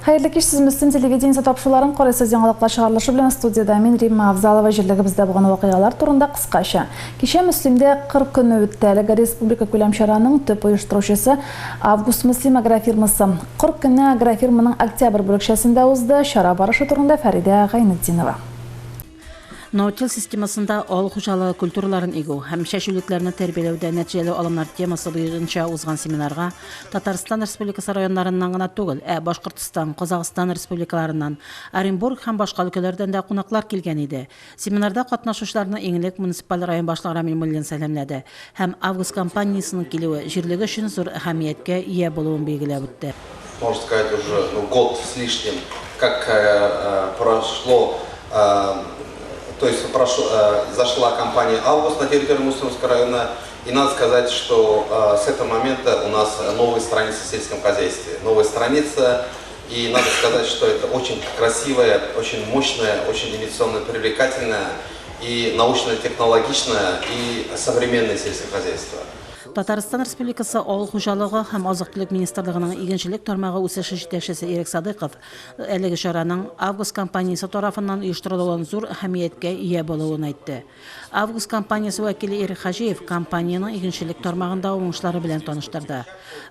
Хәерле кич, сез Мөслим телевидениесе тапшыруларын карыйсыз. Яңалыклар чыгарылышы белән студиядә мин Римма Авзалова. Җирлегебездә булган вакыйгалар турында кыскача. Кичә Мөслимдә кыр көне үтте. Әлеге республика күләм чараның төп оештыручысы Август Мөслим агрофирмасы. Кыр көне агрофирманың Октябрь бүлекчәсендә узды. Чара барышы турында Фәридә Гайнетдинова. Ноутил системасында авыл хуҗалыгы культураларын игү һәм чәчүлекләрне тәрбияләүдә нәтиҗәле алымнар темасы буенча узган семинарга Татарстан Республикасы районнарыннан гына түгел, ә Башкортстан, Казахстан республикаларыннан, Оренбург һәм башка өлкәләрдән дә кунаклар килгән иде. Семинарда катнашучыларны иң элек муниципаль район башлыгы Рамил Муллин сәламләде һәм Август компаниясенең килүе җирлеге өчен зур әһәмияткә ия булуын билгеләп үтте. Можно сказать, уже ну, год с лишним, как э, прошло то есть прошло, зашла компания «Август» на территорию Мусульманского района. И надо сказать, что с этого момента у нас новая страница в сельском хозяйстве. Новая страница, и надо сказать, что это очень красивая, очень мощная, очень инвестиционно привлекательная и научно-технологичное, и современное сельское хозяйство. Татарстан Республикасы Авыл хуҗалыгы һәм азык-төлек министрлыгының игенчелек тармагы үсеше җитәкчесе Ирек Садыйков әлеге чараның Август компаниясе тарафыннан оештырылуын зур әһәмияткә ия булуын әйтте. Август компаниясе вәкиле Ирек Хаҗиев компаниянең игенчелек тармагындагы уңышлары белән таныштырды.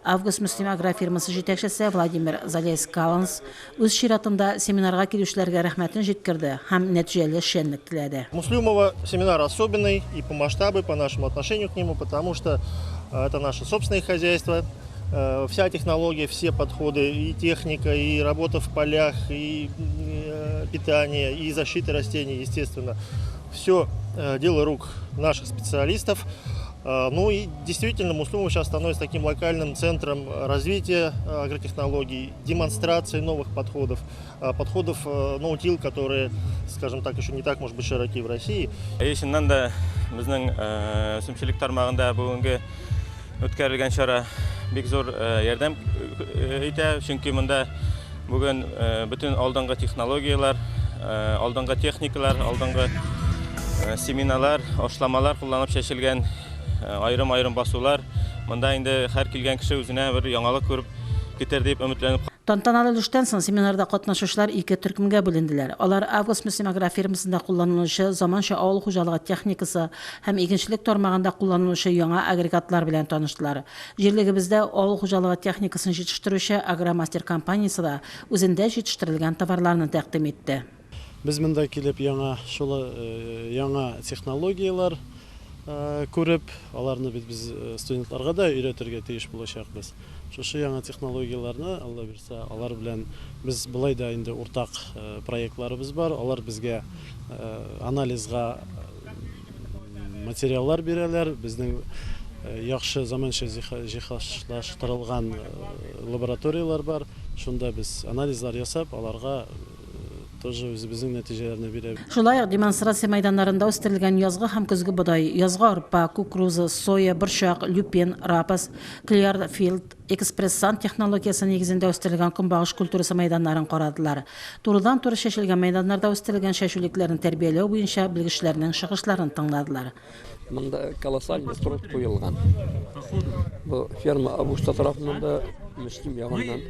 Август Мөслим агрофирмасы җитәкчесе Владимир Залес-Каланс үз чиратында семинарга килүчеләргә рәхмәтен җиткерде һәм нәтиҗәле эшчәнлек теләде. Муслюмово семинар особенный и по масштабу, и по нашему отношению к нему, потому что э, это наше собственное хозяйство, Э, вся технология, все подходы, и техника, и работа в полях, и э, питание, и защита растений, естественно. Все э, дело рук наших специалистов. Ну и действительно, Муслюмово сейчас становится таким локальным центром развития агротехнологий, демонстрации новых подходов, подходов ноутил, которые, скажем так, еще не так, может быть, широки в России. Әйе, чыннан да безнең үсемчелек тармагында бүгенге Үткәрелгән чара бик зур ярдәм итә, чөнки монда бүген бөтен алдынгы технологияләр, алдынгы техникалар, алдынгы семеналар, ашламалар кулланып чәчелгән аерым-аерым басулар. Монда инде һәр килгән кеше үзенә бер яңалык күреп китәр дип өметләнеп. Тантаналы өлештән соң семинарда катнашучылар ике төркемгә бүленделәр. Алар Август Мөслим агрофирмасында кулланылучы заманча авыл хуҗалыгы техникасы һәм игенчелек тармагында кулланылучы яңа агрегатлар белән таныштылар. Җирлегебездә авыл хуҗалыгы техникасын җитештерүче Агромастер компаниясе дә үзендә җитештерелгән товарларны тәкъдим итте. Без монда килеп яңа шул яңа технологияләр күреп, аларны бит без студентларга да өйрәтергә тиеш булачакбыз. Шушы яңа технологияләрне, Алла бирсә, алар белән без болай да инде уртак проектларыбыз бар. Алар безгә анализга материаллар бирәләр. Безнең яхшы заманча җиһазлаштырылган лабораторияләр бар. Шунда без анализлар ясап, аларга тоже үзебезнең нәтиҗәләрне бирәбез. Шулай ук демонстрация мәйданнарында үстерелгән язгы һәм көзге бодай, язгы арпа, кукуруза, соя, борчак, люпин, рапс, Клиарфилд, Экспресс-сан технологиясе нигезендә үстерелгән көнбагыш культурасы мәйданнарын карадылар. Турыдан-туры чәчелгән мәйданнарда үстерелгән чәчүлекләрне тәрбияләү буенча белгечләрнең чыгышларын тыңладылар. Монда колоссальный труд куелган. Бу ферма Августа тарафыннан да, Мөслим ягыннан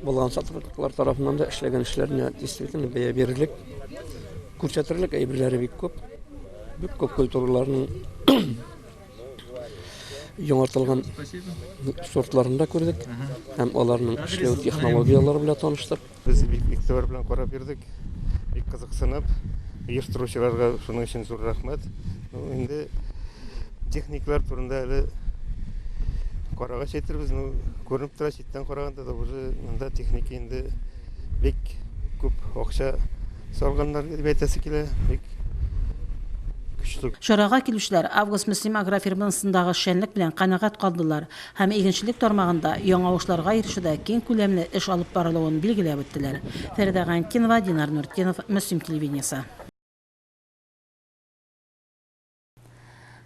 булган сотрудниклар тарафыннан да эшләгән эшләренә действительно бәя бирерлек, күрсәтерлек әйберләре бик күп. Бик күп культураларның яңартылган сортларын да күрдек һәм аларның эшләү технологияләре белән таныштык. Без бик игътибар белән карап йөрдек, бик кызыксынып, оештыручыларга шуның өчен зур рәхмәт. Ну, инде техникалар турында әле карагач әйтербез, ну, күренеп тора, читтән караганда да уже монда техника инде бик күп акча Салганнар дип әйтәсе килә, бик көчле. Чарага килүчеләр Август-Мөслим агрофирмасындагы эшчәнлек белән канәгать калдылар һәм игенчелек тармагында яңа уңышларга ирешүдә киң күләмле эш алып барылуын билгеләп үттеләр. Фәридә Гайнетдинова, Динар Нуртдинов, Мөслим телевидениесе.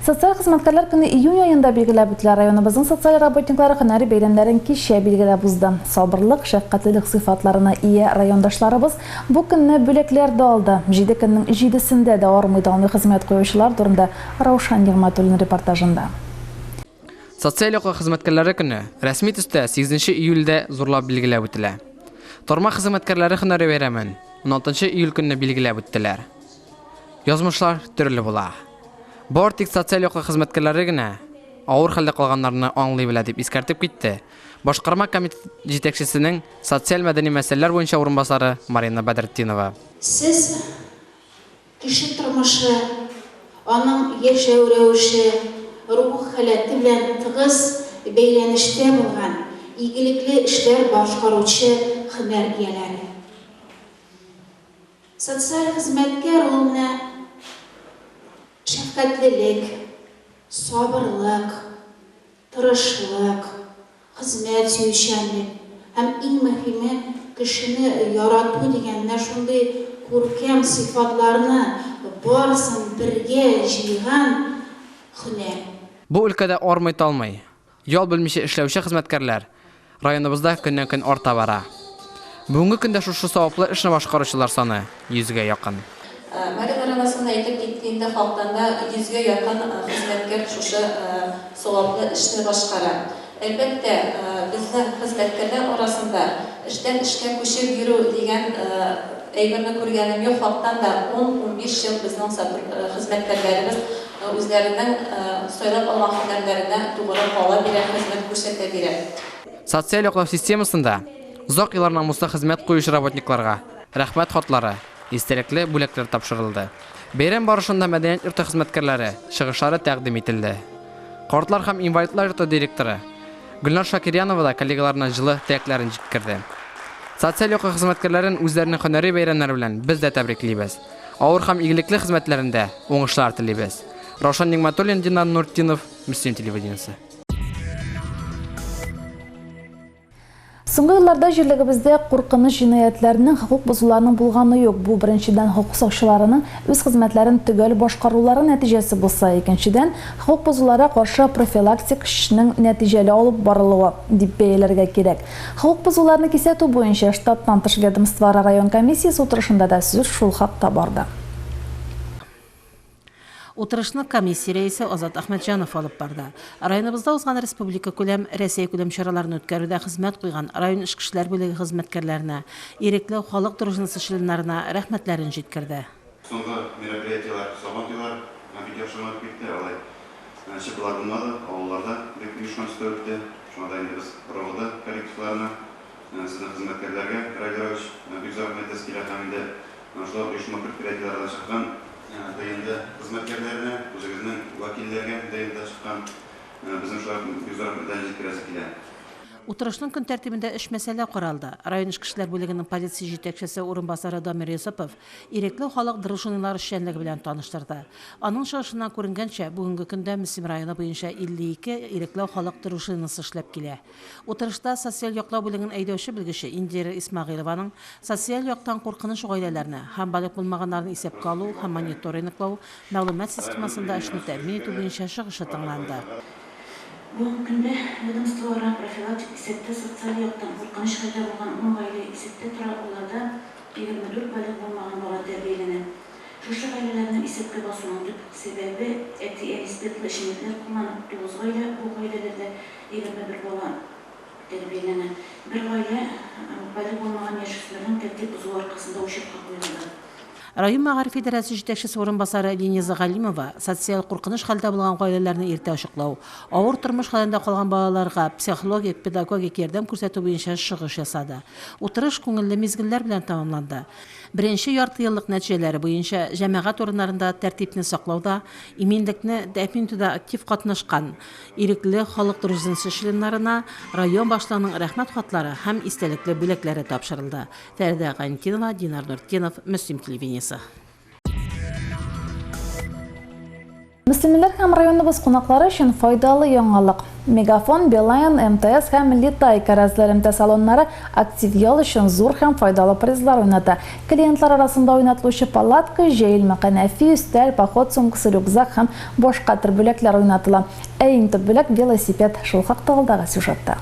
Социаль хезмәткәрләр көне июнь аенда билгеләп үтелә. Районыбызның социаль работниклары һөнәри бәйрәмнәрен кичә билгеләп узды. Сабырлык, шәфкатьлелек сыйфатларына ия райондашларыбыз бу көнне бүләкләр дә алды. Җиде көннең җидесендә дә армый-талмый хезмәт куючылар турында Раушан Нигъмәтуллин репортажында. Социаль яклау хезмәткәрләре көне рәсми төстә 8 июльдә зурлап билгеләп үтелә. Тармак хезмәткәрләре һөнәри бәйрәмен 16 июль көнне билгеләп үттеләр. Язмышлар төрле була. Бар тик социаль яклы хезмәткәрләре генә авыр хәлдә калганнарны аңлый белә, дип искәртеп китте Башкарма комитет җитәкчесенең социаль-мәдәни мәсьәләләр буенча урынбасары Марина Бәдретдинова. Сез Кеше тормышы, аның яшәү рәвеше, рух халәте белән тыгыз бәйләнештә булган игелекле эшләр башкаручы һөнәр ияләре. Социаль хезмәткәр ул менә шәфкатьлелек, сабырлык, Тырышлык, хезмәт сөючәнлек һәм иң мөһиме, кешене ярату дигән менә шундый күркәм сыйфатларны барысын бергә җыйган һөнәр. Бу өлкәдә армый-талмый, ял белмичә эшләүче хезмәткәрләр районыбызда көннән-көн арта бара. Бүгенге көндә шушы саваплы эшне башкаручылар саны йөзгә якын. Марина Рамазановна әйтеп китте инде, халыктан да йөзгә якын хезмәткәр шушы саваплы эшне башкара. Әлбәттә, безнең хезмәткәрләр арасында эштән эшкә күчеп йөрү дигән әйберне күргәнем юк. Хактан да ун-унбиш ел безнең хезмәткәрләребез үзләренең сайлап алган һөнәрләренә тугры кала бирә, хезмәт күрсәтә бирә. Социаль яклау системасында озак еллар намуслы хезмәт куючы работникларга Рәхмәт хатлары, истәлекле бүләкләр тапшырылды. Бәйрәм барышында мәдәният йорты хезмәткәрләре чыгышлары тәкъдим ителде. Картлар һәм инвалидлар йорты директоры Гөлнар Шакирьянова да коллегаларына җылы теләкләрен җиткерде. Социаль яклау хезмәткәрләрен үзләренең һөнәри бәйрәмнәре белән без дә тәбриклибез. Авыр һәм игелекле хезмәтләрендә уңышлар телибез. Раушан Нигъмәтуллин, Динар Нуртдинов, Мөслим телевидениесе. Соңгы елларда җирлегебездә куркыныч җинаятьләрнең, хокук бозуларның булганы юк. Бу, беренчедән, хокук сакчыларының үз хезмәтләрен төгәл башкарулары нәтиҗәсе булса, икенчедән, хокук бозуларга каршы профилактик эшнең нәтиҗәле алып барылуы, дип бәяләргә кирәк. Хокук бозуларны кисәтү буенча штаттан тыш ведомствоара район комиссиясе утырышында да сүз шул хакта барды. Утырышны комиссия рәисе Азат Әхмәтҗанов алып барды. Районыбызда узган республикакүләм, Рәсәйкүләм чараларны үткәрүдә хезмәт куйган район эчке эшләр бүлеге хезмәткәрләренә, ирекле халык дружинасы членнарына рәхмәтләрен җиткерде. Соңгы мероприятиеләр, Сабантуйлар бик яхшы гына үтеп китте. Алай ЧПлар булмады, авылларда бик оешкан төстә үтте. Шуңа да инде без РОВД коллективларына, сезнең хезмәткәрләргә, Раил Равич, бик зур рәхмәт әйтәсе килә һәм инде Шулай ук оешма-предприятиеләрдән чыккан ДНД хезмәткәрләренә, үзегезнең вәкилләргә ДНДда чыккан безнең шулай ук бик зур рәхмәтләрне җиткерәсе килә. Утырышның көн тәртибендә өч мәсьәлә каралды. Район эчке эшләр бүлегенең полиция җитәкчесе урынбасары Дамир Йосыпов ирекле халык дружиналары эшчәнлеге белән таныштырды. Аның чыгышыннан күренгәнчә, бүгенге көндә Мөслим районы буенча 52 ирекле халык дружинасы эшләп килә. Утырышта социаль яклау бүлеген әйдәүче белгече Индира Исмәгыйлованың социаль яктан куркыныч гаиләләрне һәм балигъ булмаганнарны исәпкә алу һәм мониторинглау мәгълүмат системасында эшне тәэмин итү буенча чыгышы тыңланды. Бүгенге көндә ведомствоара профилактик исәптә социаль яктан куркыныч хәлдә булган ун гаилә исәптә тора, аларда 24 балигъ булмаган бала тәрбияләнә. Шушы гаиләләрнең исәпкә басуының төп сәбәбе, әти-әни спиртлы эчемлекләр кулланып, 9 гаилә, бу гаиләләрдә 21 бала тәрбияләнә. Бер гаилә балигъ булмаган яшүсмернең тәртип бозуы аркасында учетка куелды. Район мәгариф идарәсе җитәкчесе урынбасары Лениза Галимова социаль куркыныч хәлдә булган гаиләләрне иртә ачыклау, авыр тормыш хәлендә калган балаларга психологик, педагогик ярдәм күрсәтү буенча чыгыш ясады. Утырыш күңелле мизгелләр белән тәмамланды. Беренче яртыеллык нәтиҗәләре буенча җәмәгать урыннарында тәртипне саклауда, иминлекне тәэмин итүдә актив катнашкан ирекле халык дружинасы членнарына район башлыгының Рәхмәт хатлары һәм истәлекле бүләкләре тапшырылды. Фәридә Гайнетдинова, Динар Нуртдинов, Мөслим телевидениесе. Мөслимлеләр һәм районыбыз кунаклары өчен файдалы яңалык. Мегафон, Билайн, МТС һәм Литай кәрәзле элемтә салоннары актив ял өчен зур һәм файдалы призлар уйната. Клиентлар арасында уйнатылучы палатка, җәелмә кәнәфи, өстәл, поход сумкасы, рюкзак һәм башка төр бүләкләр уйнатыла. Ә иң төп бүләк, велосипед. Шул хакта алдагы сюжетта.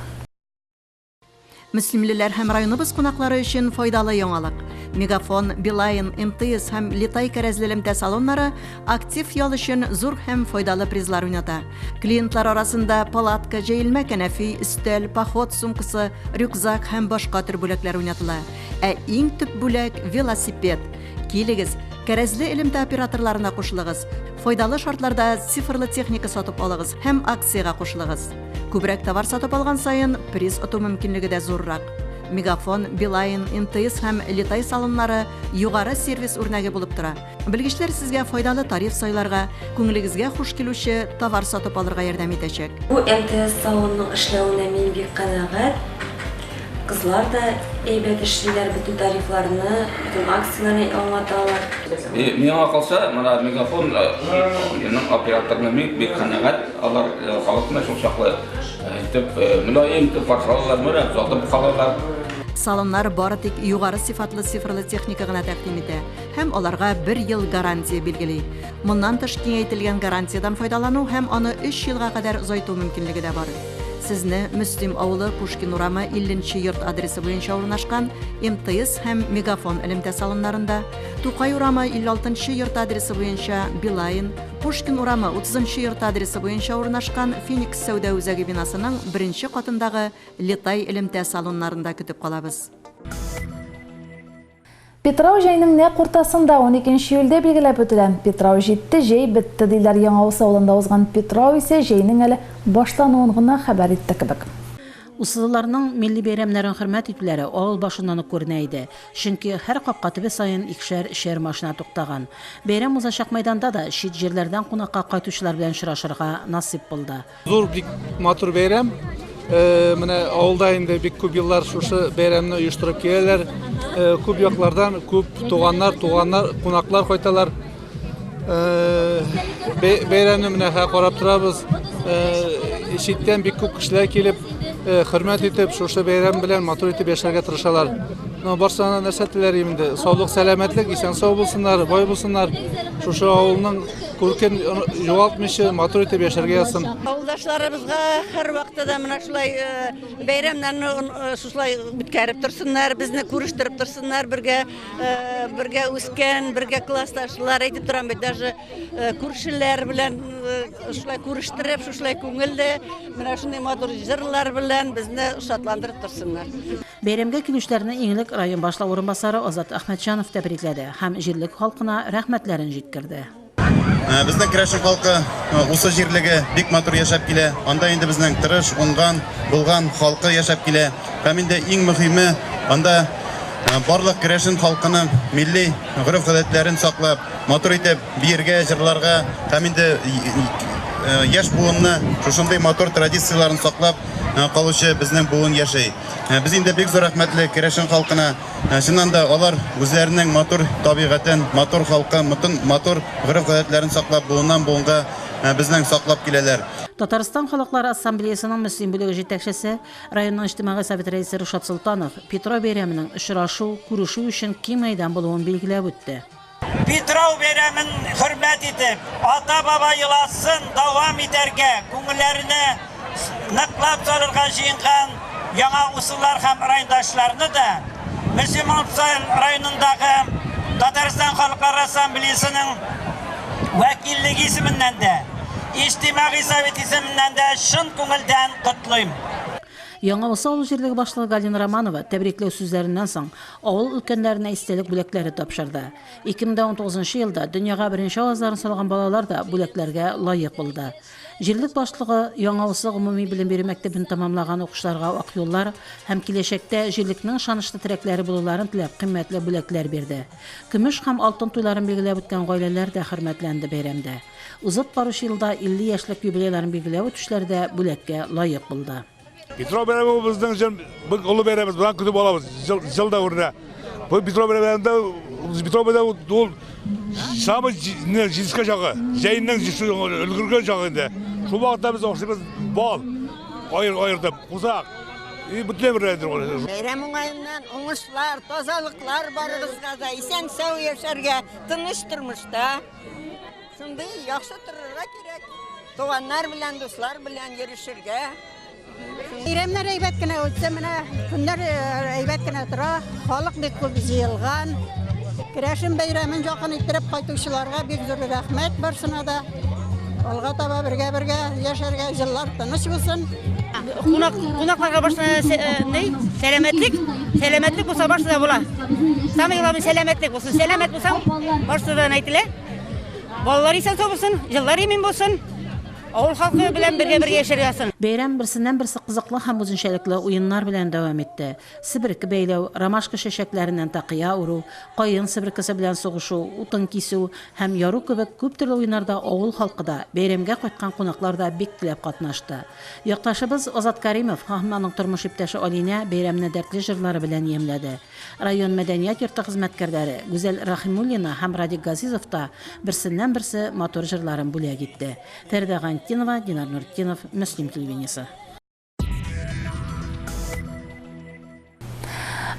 Мөслимлеләр һәм районыбыз кунаклары өчен файдалы яңалык. Мегафон, Билайн, МТС һәм Летай кәрәзле элемтә салоннары актив ял өчен зур һәм файдалы призлар уйната. Клиентлар арасында палатка, җәелмә кәнәфи, өстәл, поход сумкасы, рюкзак һәм башка төр бүләкләр уйнатыла. Ә иң төп бүләк, велосипед. Килегез, кәрәзле элемтә операторларына кушылыгыз, файдалы шартларда цифрлы техника сатып алыгыз һәм акциягә кушылыгыз. Күбрәк товар сатып алган саен, приз оту мөмкинлеге дә зуррак. Мегафон, Билайн, МТС һәм Летай салоннары югары сервис үрнәге булып тора. Белгечләр сезгә файдалы тариф сайларга, күңелегезгә хуш килүче товар сатып алырга ярдәм итәчәк. Бу МТС салонының эшләвенә мин бик канәгать. Кызлар да әйбәт эшлиләр, бөтен тарифларны, бөтен акцияләрне аңлаталар. Миңа калса, менә Мегафон ның операторына мин бик канәгать. Алар халыкны шул чаклы итеп, мөлаем итеп каршы алалар, менә озатып калалар. Салоннар бары тик югары сыйфатлы цифрлы техника гына тәкъдим итә һәм аларга бер ел гарантия билгели. Моннан тыш, киңәйтелгән гарантиядән файдалану һәм аны өч елга кадәр озайту мөмкинлеге дә бар. Сезне Мөслим авылы Пушкин урамы 50 нче йорт адресы буенча урнашкан МТС һәм Мегафон элемтә салоннарында, Тукай урамы 56 нчы йорт адресы буенча Билайн, Пушкин урамы 30 нчы йорт адресы буенча урнашкан Феникс сәүдә үзәге бинасының беренче катындагы Летай элемтә салоннарында көтеп калабыз. Питрау җәйнең нәкъ уртасында, уникенче июльдә билгеләп үтелә. Питрау җитте, җәй бетте, диләр. Яңа Усы авылында узган Питрау исә җәйнең әле башлануын гына хәбәр итте кебек. Усылыларның милли бәйрәмнәрен хөрмәт итүләре авыл башыннан ук күренә иде. Чөнки һәр капка төбе саен икешәр, өчәр машина туктаган. Бәйрәм узачак мәйданда да чит җирләрдән кунакка кайтучылар белән очрашырга насыйп булды. Зур бик матур бәйрәм. Э, менә авылда инде бик күп еллар шушы бәйрәмне оештырып киләләр. Э, күп яклардан күп туганнар, туганнар, кунаклар кайталар. Э, бәйрәмне менә карап торабыз. Читтән бик күп кешеләр килеп, хөрмәт итеп, шушы бәйрәм белән матур итеп яшәргә тырышалар. Ну, барсына нәрсә теләр инде? Саулык, сәламәтлек, исән-сау булсыннар, бай булсыннар. Шушы авылның Күркен югалтмыйча, матур итеп яшәргә язсын. Авылдашларыбызга һәрвакытта да менә шулай э, бәйрәмнәрне э, шушылай үткәреп торсыннар, безне күрештереп торсыннар, бергә э, бергә үскән, бергә классташлар әйтеп торам бит, даже күршеләр белән шулай күрештереп, шушылай күңелле, менә шундый матур җырлар белән безне шатландырып торсыннар. Бәйрәмгә килүчеләрне иң элек район башлыгы урынбасары Азат Әхмәтҗанов тәбрикләде һәм җирлек халкына рәхмәтләрен җиткерде. Безнең керәшен халкы Усы җирлеге бик матур яшәп килә. Анда инде безнең тырыш, уңган, булган халкы яшәп килә. Һәм инде иң мөһиме, анда барлык керәшен халкының милли гореф-гадәтләрен саклап, матур итеп биергә, җырларга һәм инде яшь буынны шушындый матур традицияләрен саклап калучы безнең буын яши. Без инде бик зур рәхмәтле керәшен халкына. Чыннан да алар үзләренең матур табигатен, матур халкы, матур гореф-гадәтләрен саклап, буыннан-буынга безнең саклап киләләр. Татарстан Халыклары Ассамблеясының Мөслим бүлеге җитәкчесе, районның Иҗтимагый советы рәисе Рушат Солтанов Питрау бәйрәменең очрашу, күрешү өчен киң мәйдан булуын билгеләп үтте. Питрау бәйрәмен хөрмәт итеп, ата-баба йоласын дәвам итәргә, күңелләренә ныклап салырга җыенган Яңа Усыллар һәм райондашларны да Мөслим районындагы Татарстан Халыклар Ассамблеясының вәкиллеге исеменнән дә, Иҗтимагый совет исеменнән дә чын күңелдән котлыйм. Яңа Усы авыл җирлеге башлыгы Галина Романова тәбрикләү сүзләреннән соң авыл өлкәннәренә истәлек бүләкләре тапшырды. 2019 нчы елда дөньяга беренче авазларын салган балалар да бүләкләргә лаек булды. Җирлек башлыгы Яңа Усы гомуми белем бирү мәктәбен тәмамлаган укучыларга ак юллар һәм киләчәктә җирлекнең ышанычлы терәкләре булуларын теләп кыйммәтле бүләкләр бирде. Көмеш һәм алтын туйларын билгеләп үткән гаиләләр дә хөрмәтләнде бәйрәмдә. Узып баручы елда 50 яшьлек юбилейларын билгеләп үтүчеләр дә бүләккә лаек булды. Петров бәйрәме ул безнең өчен бик олы бәйрәм, без көтеп алабыз ел, ел дәверенә. Бу Петров бәйрәмендә Петров бәйрәме ул самый җитешкән чагы, җәйнең өлгергән чагы инде. Шул вакытта без ашыйбыз бал, аер аертып, кузак. И бөтенләй бер әйдер ул. Бәйрәм уңаеннан уңышлар, тазалыклар барыгызга да, исән-сау яшәргә, тыныч тормышта. Шундый яхшы торырга кирәк. Туганнар белән, дуслар белән йөрешергә. Бәйрәмнәр әйбәт кенә үтте, менә көннәр әйбәт кенә тора, халык бик күп җыелган. Керәшен бәйрәмен якын иттереп кайтучыларга бик зур рәхмәт барсына да. Алга таба бергә-бергә яшәргә, җыллар тыныч булсын. Кунак, кунакларга башта ни? Сәламәтлек, сәламәтлек булса барсы да була. Самый главный сәламәтлек булсын. Сәламәт булсаң, барсы да әйтелә. Балалар исән сау булсын, җыллар имин булсын. Авыл халкы белән бергә-бергә яшәргә язсын. Бәйрәм берсеннән-берсе кызыклы һәм үзенчәлекле уеннар белән дәвам итте. Себерке бәйләү, ромашка чәчәкләреннән такыя үрү, каен себеркесе белән сугышу, утын кисү һәм яру кебек күп төрле уеннарда авыл халкы да, бәйрәмгә кайткан кунаклар да бик теләп катнашты. Якташыбыз Азат Каримов һәм аның тормыш иптәше Алинә бәйрәмне дәртле җырлары белән ямьләде. Район мәдәният йорты хезмәткәрләре Гүзәл Рәхимуллина һәм Радик Газизов та берсеннән-берсе матур җырларын бүләк итте. Фәридә Гайнетдинова, Динар Нуретдинов, Мөслим телевидениесе.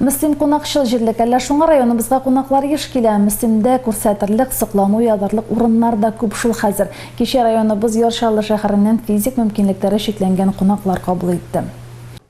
Мөслим кунакчыл җирлек, әллә шуңа районыбызга кунаклар еш килә. Мөслимдә күрсәтерлек, соклану язарлык урыннар да күп шул хәзер. Кичә районыбыз Яр Чаллы шәһәреннән физик мөмкинлекләре чикләнгән кунаклар кабул итте.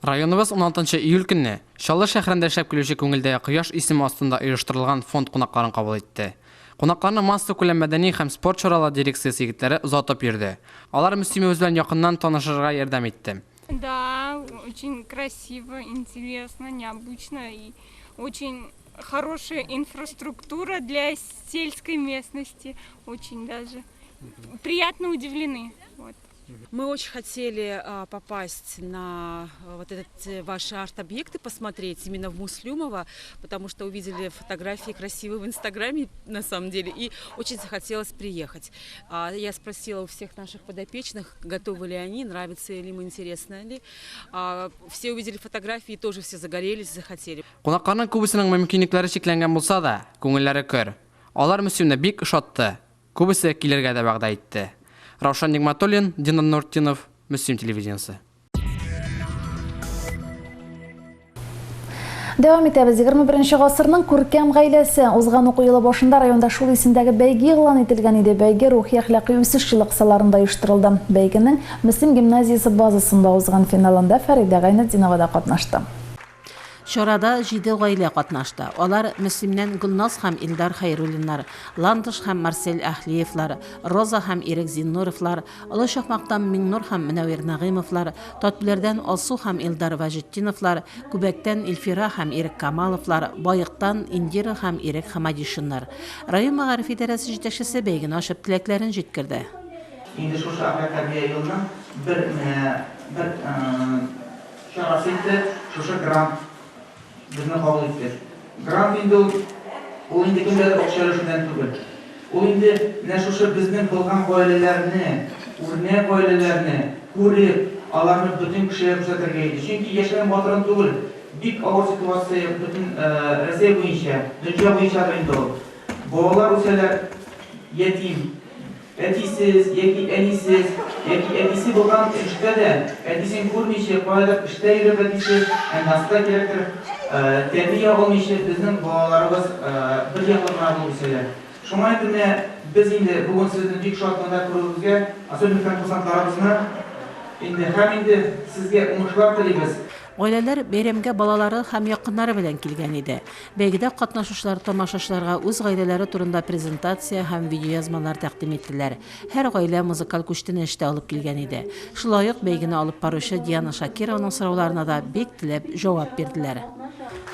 Районыбыз уналтынчы июль көнне Чаллы шәһәрендә эшләп килүче Күңелдә кояш исеме астында оештырылган фонд кунакларын кабул итте. Кунакларны массакүләм мәдәни һәм спорт чаралары дирекциясе егетләре озатып йөрде. Алар Мөслимебез белән якыннан танышырга ярдәм итте. Да, очень красиво, интересно, необычно и очень хорошая инфраструктура для сельской местности, очень даже приятно удивлены. Вот. Мы очень хотели а, попасть на а, вот этот э, ваши арт-объекты посмотреть именно в Муслюмово, потому что увидели фотографии красивые в Инстаграме на самом деле и очень захотелось приехать. А, я спросила у всех наших подопечных, готовы ли они, нравится ли им, интересно ли. Все увидели фотографии и тоже все загорелись, захотели. Кунакларның күбесенең мөмкинлекләре чикләнгән булса да, күңелләре көр. Алар Мөслимне бик ошатты. Күбесе килергә дә вәгъдә итте. Раушан Нигматуллин, Динар Нуртдинов, Мөслим телевидениесе. Дәвам итәбез. 21 гасырның күркәм гаиләсе. Узган уку елы башында районда шул исемдәге бәйге игълан ителгән иде. Бәйге рухи-әхлакый үсеш елы кысаларында оештырылды. Бәйгенең Мөслим гимназиясе базасында узган финалында Фәридә Гайнетдинова да катнашты. Чарада җиде гаилә катнашты. Алар, Мөслимнән Гөлназ һәм Илдар Хәйруллиннар, Ландыш һәм Марсель Әһлиевлар, Роза һәм Ирек Зиннуровлар, Олы Чакмактан Миңнур һәм Мөнәвир Нәгыймовлар, Татбиләрдән Алсу һәм Илдар Вәҗетдиновлар, Күбәктән Илфира һәм Ирек Камаловлар, Баектан Индира һәм Ирек Хамадишиннар. Район мәгариф идарәсе җитәкчесе бәйгене ачып теләкләрен җиткерде. Инде шушы агротәрбия елының бер менә бер Чарасы итте, шушы грант безне кабул итте. Грант инде ул, ул инде кемгәдер акча өләшүдән түгел. Ул инде менә шушы безнең булган гаиләләрне, үрнәк гаиләләрне күреп, аларны бөтен кешегә күрсәтергә иде. Чөнки яшерен батырын түгел, бик авыр ситуация бөтен Рәсәй буенча, дөнья буенчадыр инде ул. Балалар үсәләр ятим. Әтисез яки әнисез, яки әтисе булган эштә дә, әтисен күрмичә, каядыр эштә йөреп әтисе, ә да кирәктер, тәрбия алмыйча безнең балаларыбыз бер яклы гына булып үсәләр. Шуңа инде менә без инде бүген сезне бик шат монда күрүебезгә, особенно конкурсантларыбызны инде һәм инде сезгә уңышлар телибез. Гаиләләр бәйрәмгә балалары һәм якыннары белән килгән иде. Бәйгедә катнашучылар тамашачыларга үз гаиләләре турында презентация һәм видеоязмалар тәкъдим иттеләр. Һәр гаилә музыкаль күчтәнәч тә алып килгән иде. Шулай ук бәйгене алып баручы Диана Шакированың сорауларына да бик теләп җавап бирделәр.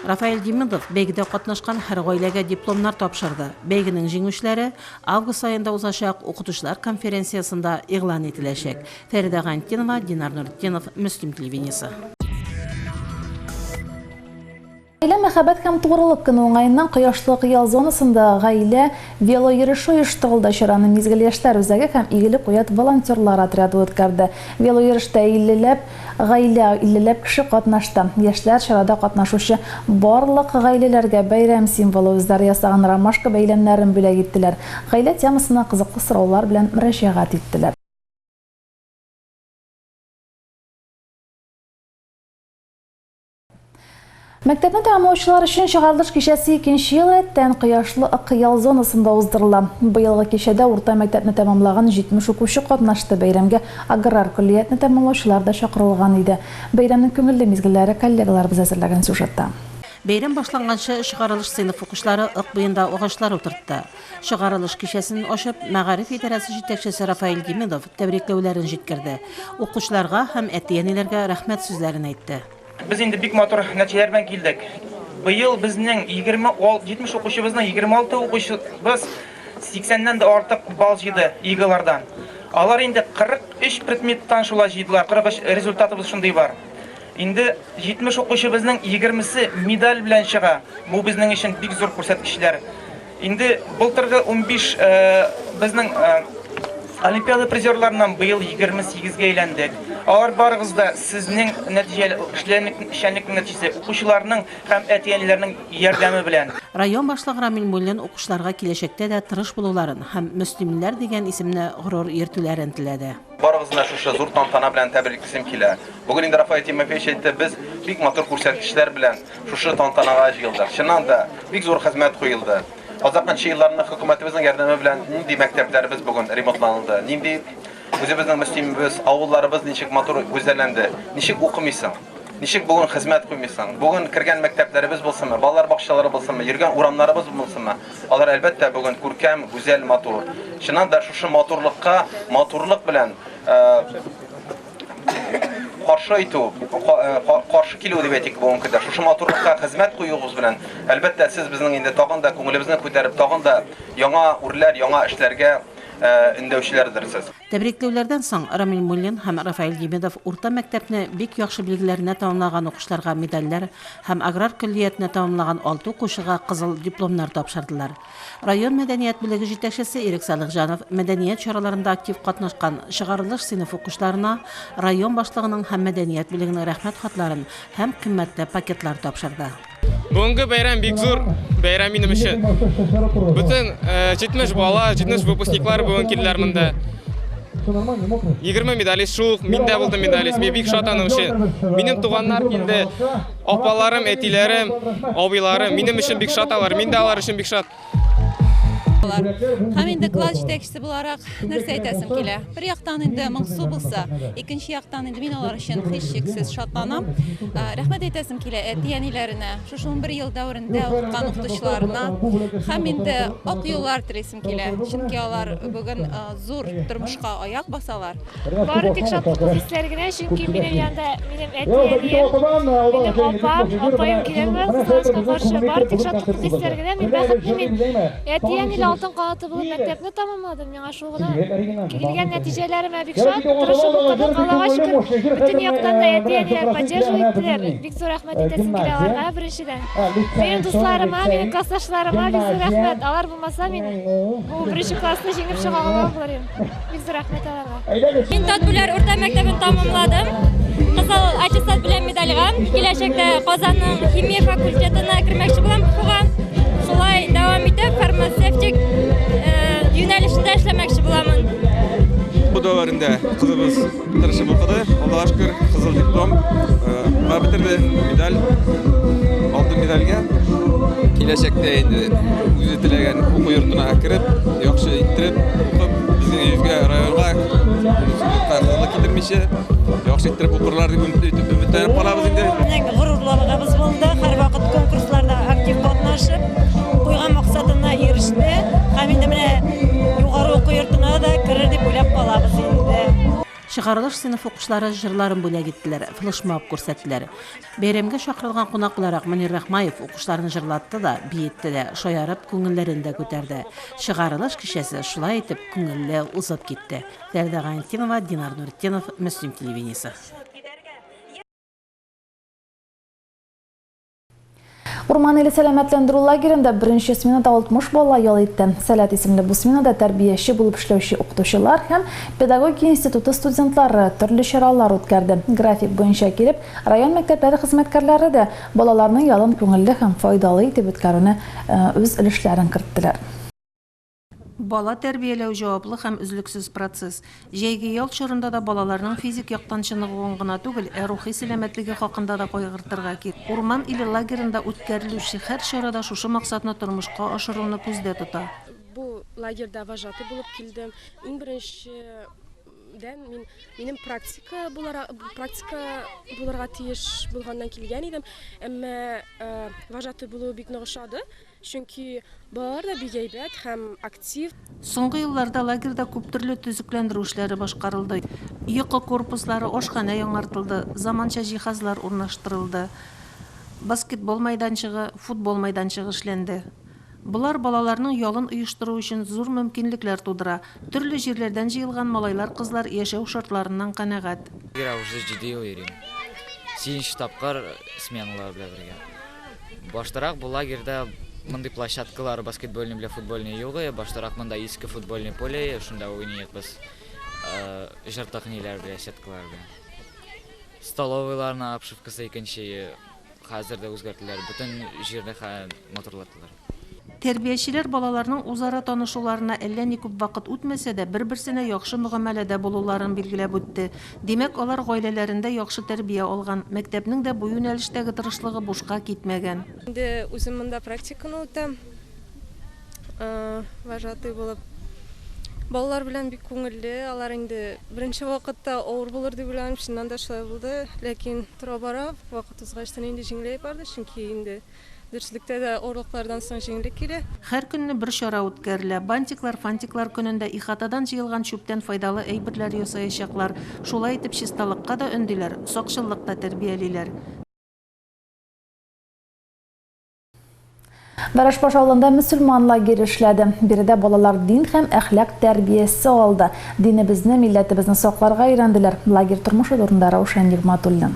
Рафаэль Демидов бәйгедә катнашкан һәр гаиләгә дипломнар тапшырды. Бәйгенең җиңүчеләре август аенда узачак укытучылар конференциясендә игълан ителәчәк. Фәридә Гайнтдинова, Динар Нуретдинов, Мөслим телевидениесе. Гаилә, мәхәббәт һәм тугрылык көне уңаеннан Кояшлык ял зонасында гаилә велойөреше оештырылды. Чараны Мизгел яшьләр үзәге һәм Игелек уят волонтерлар отряды үткәрде. Велойөрештә иллеләп гаилә, иллеләп кеше катнашты. Яшьләр чарада катнашучы барлык гаиләләргә бәйрәм символы үзләре ясаган ромашка бәйләмнәрен бүләк иттеләр. Гаилә темасына кызыклы сораулар белән мөрәҗәгать иттеләр. Мәктәпне тәмамлаучылар өчен чыгарылыш кичәсе икенче ел рәттән Кояшлы Ык ял зонасында уздырыла. Быелгы кичәдә урта мәктәпне тәмамлаган 70 укучы катнашты. Бәйрәмгә аграр көллиятне тәмамлаучылар да чакырылган иде. Бәйрәмнең күңелле мизгелләре коллегаларыбыз әзерләгән сюжетта. Бәйрәм башланганчы чыгарылыш сыйныф укучылары Ык буенда агачлар утыртты. Чыгарылыш кичәсен ачып, мәгариф идарәсе җитәкчесе Рафаэль Гимедов тәбрикләүләрен җиткерде, укучыларга һәм әти-әниләргә рәхмәт сүзләрен әйтте. Без инде бик матур нәтиҗәләр белән килдек. Быел безнең 20, 70 укучыбызның 26 укучыбыз 80-нән дә артык балл җыйды ЕГЭлардан. Алар инде 43 предметтан шулай җыйдылар, 43 результатыбыз шундый бар. Инде 70 укучыбызның 20-се медаль белән чыга. Бу безнең өчен бик зур күрсәткечләр. Инде былтыргы 15 безнең Олимпиада призерларыннан быел 28-гә әйләндек. Алар барыгыз да сезнең нәтиҗәле эшчәнлекнең нәтиҗәсе, укучыларның һәм әти-әниләрнең ярдәме белән. Район башлыгы Рамил Муллин укучыларга киләчәктә дә тырыш булуларын һәм мөслимлеләр дигән исемне горур йөртүләрен теләде. Барыгызны да шушы зур тантана белән тәбриклисем килә. Бүген инде Рафаэль Тимофеевич әйтте, без бик матур күрсәткечләр белән Шушы тантанага җыелдык. Чыннан да, бик зур хезмәт куелды. Азаккынчы елларны хөкүмәтебезнең ярдәме белән нинди мәктәпләребез бүген ремонтланылды, нинди үзебезнең Мөслимебез, авылларыбыз ничек матур гүзәлләнде. Ничек укымыйсың? Ничек бүген хезмәт куймыйсың? Бүген кергән мәктәпләребез булсынмы, балалар бакчалары булсынмы, йөргән урамнарыбыз булсынмы, алар әлбәттә бүген күркәм, гүзәл, матур. Чыннан да шушы матурлыкка матурлык белән каршы әйтү, каршы килү дип әйтик бүгенге көндә. Шушы матурлыкка хезмәт куюыгыз белән, әлбәттә, сез безнең инде тагын да күңелебезне күтәреп, тагын да яңа үрләр, яңа эшләргә өндәүчеләрдер сез. Тәбрикләүләрдән соң Рамил Муллин һәм Рафаэль Гимедов урта мәктәпне бик яхшы билгеләренә тәмамлаган укучыларга медальләр һәм аграр көллиятне тәмамлаган алты укучыга кызыл дипломнар тапшырдылар. Район мәдәният бүлеге җитәкчесе Ирек Салихҗанов мәдәният чараларында актив катнашкан чыгарылыш сыйныф укучыларына район башлыгының һәм мәдәният бүлегенең рәхмәт хатларын һәм кыйммәтле пакетлар тапшырды. Бүгенге бәйрәм бик зур бәйрәм минем өчен. Бөтен 70 бала, 70 выпускниклар бүген килделәр монда. 20 медалист шул ук, мин дә булдым медалист. Мин бик шат аның өчен. Минем туганнар килде. Апаларым, әтиләрем, абыйларым минем өчен бик шат алар, мин дә алар өчен бик шат. Һәм инде класс җитәкчесе буларак нәрсә әйтәсем килә? Бер яктан инде моңсу булса, икенче яктан инде мин алар өчен һичшиксез шатланам. Рәхмәт әйтәсем килә әти-әниләренә, шушы 11 ел дәверендә укыткан укытучыларына һәм инде ак юллар телисем килә, чөнки алар бүген зур тормышка аяк басалар. Бары тик шатлыклы хисләр генә, чөнки минем янда минем әти-әнием, минем апам, апаем киләлмәде, кызганычка каршы. Бары тик шатлыклы хисләр генә, мин бәхетле, мин әти-әниле алтын канаты булып мәктәпне тәмамладым. Миңа шул гына килгән нәтиҗәләремә бик шат, тырышып укыдык, Аллага шөкер, бөтен яктан да әти-әниләр поддерживать иттеләр. Бик зур рәхмәт әйтәсем килә аларга, беренчедән. Минем дусларыма, минем классташларыма бик зур рәхмәт. Алар булмаса, мин бу беренче классны җиңеп чыга алмаган булыр идем. Бик зур рәхмәт аларга. Мин Татбүләр урта мәктәбен тәмамладым. Кызыл аттестат белән медальгә. Киләчәктә Казанның химия факультетына кермәкче булам КФУга. Шулай дәвам итеп, фармацевтик юнәлешендә эшләмәкче буламын. Бу дәверендә кызыбыз тырышып укыды. Аллага шөкер, кызыл диплом бетерде, медаль, алтын медальгә. Киләчәктә инде үзе теләгән уку йортына кереп, яхшы иттереп укып, безнең йөзгә, районга республикага китермичә, яхшы иттереп укырлар дип өметләнеп калабыз инде. Безнең горурлыгыбыз булды, һәрвакыт конкурсларда актив катнашып, куйган максатына иреште һәм инде менә югары уку йортына да керер дип уйлап калабыз инде. Чыгарылыш сыйныф укучылары җырларын бүләк иттеләр, флешмоб күрсәттеләр. Бәйрәмгә чакырылган кунак буларак Мөнир Рахмаев укучыларны җырлатты да, биетте дә, шаярып күңелләрен дә күтәрде. Чыгарылыш кичәсе шулай итеп күңелле узып китте. Фәридә Гайнетдинова, Динар Нуретдинов, Мөслим телевидениесе. Урман иле сәламәтләндерү лагеренда беренче сменада 60 бала ял итте. Сәләт исемле бу сменада тәрбияче булып эшләүче укытучылар һәм педагогия институты студентлары төрле чаралар үткәрде. График буенча килеп, район мәктәпләре хезмәткәрләре дә балаларның ялын күңелле һәм файдалы итеп үткәрүне үз өлешләрен керттеләр. Бала тәрбияләү җаваплы һәм өзлексез процесс. Җәйге ял чорында да балаларның физик яктан чыныгуын гына түгел, ә рухи сәламәтлеге хакында да кайгыртырга кирәк. Урман иле лагеренда үткәрелүче һәр чара да шушы максатны тормышка ашыруны күздә тота. Бу лагерьда вожатый булып килдем. Иң беренчедән мин минем практика булара практика булырга тиеш булганнан килгән идем. Әмма вожатый булу бик нык ошады. Чөнки балалар да бик әйбәт һәм актив. Соңгы елларда лагерьда күптөрле төзекләндерү эшләре башкарылды. Йокы корпуслары, ашханә яңартылды, заманча җиһазлар урнаштырылды. Баскетбол мәйданчыгы, футбол мәйданчыгы эшләнде. Болар балаларның ялын оештыру өчен зур мөмкинлекләр тудыра. Төрле җирләрдән җыелган малайлар-кызлар яшәү шартларыннан канәгать. Лагерьга уже җиде ел йөрим. Сигезенче тапкыр сменалар белән бергә. Баштарак бу лагерьда мондый площадкалар баскетбольный белән футбольный юк иде. Баштарак монда иске футбольный поле иде, шунда уйныйк без җыртык ниләр белән, сеткалар белән. Столовыйларның обшивкасы икенче, хәзер дә үзгәрттеләр, бөтен җирне матурлаттылар. Тәрбиячеләр балаларның үзара танышуларына әллә ни күп вакыт үтмәсә дә, бер-берсенә яхшы мөгамәләдә булуларын билгеләп үтте. Димәк, алар гаиләләрендә яхшы тәрбия алган, мәктәпнең дә бу юнәлештәге тырышлыгы бушка китмәгән. Инде үзем монда практиканы үтәм, вожатый булып. Балалар белән бик күңелле, алар инде беренче вакытта авыр булыр дип уйлаганым, чыннан да шулай булды. Ләкин тора-бара, вакыт узгачтан инде җиңеләеп барды, чөнки инде Дөреслектә дә, авырлыклардан соң җиңеллек килә. Һәр көнне бер чара үткәрелә. Бантиклар, фантиклар көнендә ихатадан җыелган чүптән файдалы әйберләр ясаячаклар. Шулай итеп, чисталыкка да өндиләр, сакчыллык та тәрбиялиләр. Вәрәшбаш авылында мөселман лагере эшләде. Биредә балалар дин һәм әхлак тәрбиясе алды. Динебезне, милләтебезне сакларга өйрәнделәр. Лагерь тормышы турында Раушан Нигъмәтуллин.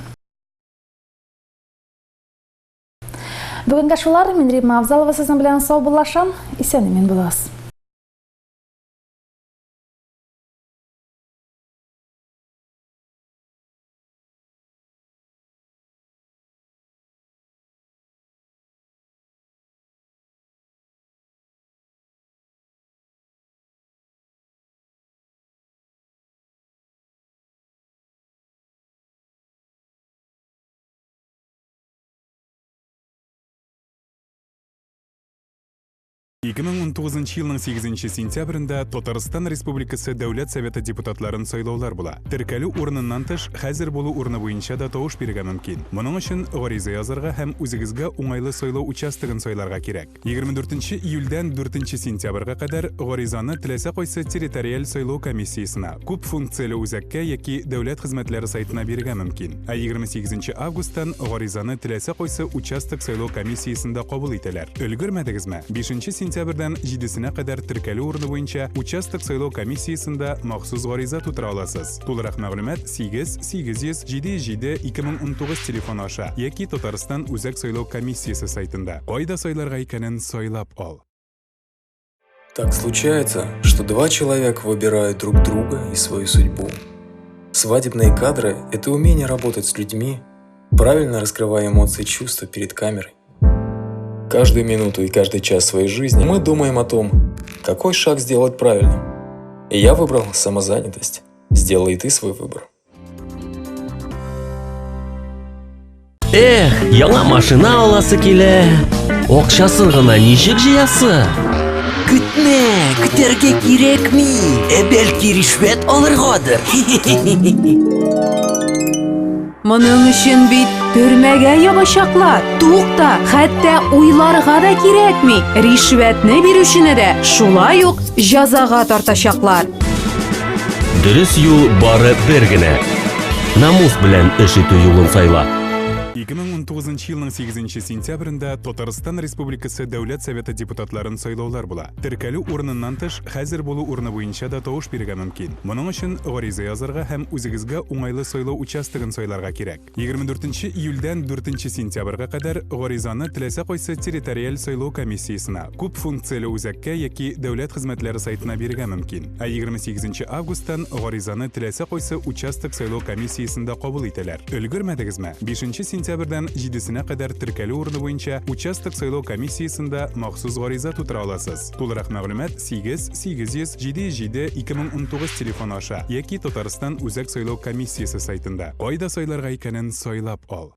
Бүгенгә шулар. Мин Римма Авзалова сезнең белән саубуллашам. Исән-имин булыгыз. 2019 елның 8 сентябрендә Татарстан Республикасы Дәүләт Советы депутатларын сайлаулар була. Теркәлү урыныннан тыш, хәзер булу урыны буенча да тавыш бирергә мөмкин. Моның өчен гариза язарга һәм үзегезгә уңайлы сайлау участогын сайларга кирәк. 24 июльдән 4 сентябрьгә кадәр гаризаны теләсә кайсы территориаль сайлау комиссиясенә, күп функцияле үзәккә яки дәүләт хезмәтләре сайтына бирергә мөмкин. Ә 28 августтан гаризаны теләсә кайсы участок сайлау комиссиясендә кабул итәләр. Өлгермәдегезме? 5 сентябрьдән 7-сенә кадәр теркәлү урыны буенча участок сайлау комиссиясендә махсус гариза тутыра аласыз. Тулырак мәгълүмат 8 800 707 2019 телефоны аша яки Татарстан Үзәк сайлау комиссиясе сайтында. Кайда сайларга икәнен сайлап ал. Так случается, что два человека выбирают друг друга и свою судьбу. Свадебные кадры – это умение работать с людьми, правильно раскрывая эмоции и чувства перед камерой. Каждую минуту и каждый час своей жизни мы думаем о том, какой шаг сделать правильным. И я выбрал самозанятость. Сделай и ты свой выбор. Эх, яңа машина аласы килә. Акчасын гына ничек җыясы? Көтмә, көтәргә кирәкми. Ә бәлки ришвәт алыргадыр? Моның өчен бит төрмәгә ябачаклар. Тукта, хәтта уйларга да кирәкми. Ришвәтне бирүчене дә шулай ук җәзага тартачаклар. Дөрес юл бары бер генә. Намус белән эш итү юлын сайла. 2019 елның 8 сентябрендә Татарстан Республикасы Дәүләт Советы депутатларын сайлаулар була. Теркәлү урыныннан тыш, хәзер булу урыны буенча да тавыш бирергә мөмкин. Моның өчен гариза язарга һәм үзегезгә уңайлы сайлау участогын сайларга кирәк. 24 июльдән 4 сентябрьгә кадәр гаризаны теләсә кайсы территориаль сайлау комиссиясенә, күп функцияле үзәккә яки дәүләт хезмәтләре сайтына бирергә мөмкин. Ә 28 августтан гаризаны теләсә кайсы участок сайлау комиссиясендә кабул итәләр. Өлгермәдегезме? 5 сентябрьдән җидесенә кадәр теркәлү урыны буенча участок сайлау комиссиясендә махсус гариза тутыра аласыз. Тулырак мәгълүмат 8 800 707 2019 телефоны аша яки Татарстан Үзәк сайлау комиссиясе сайтында. Кайда сайларга икәнен сайлап ал.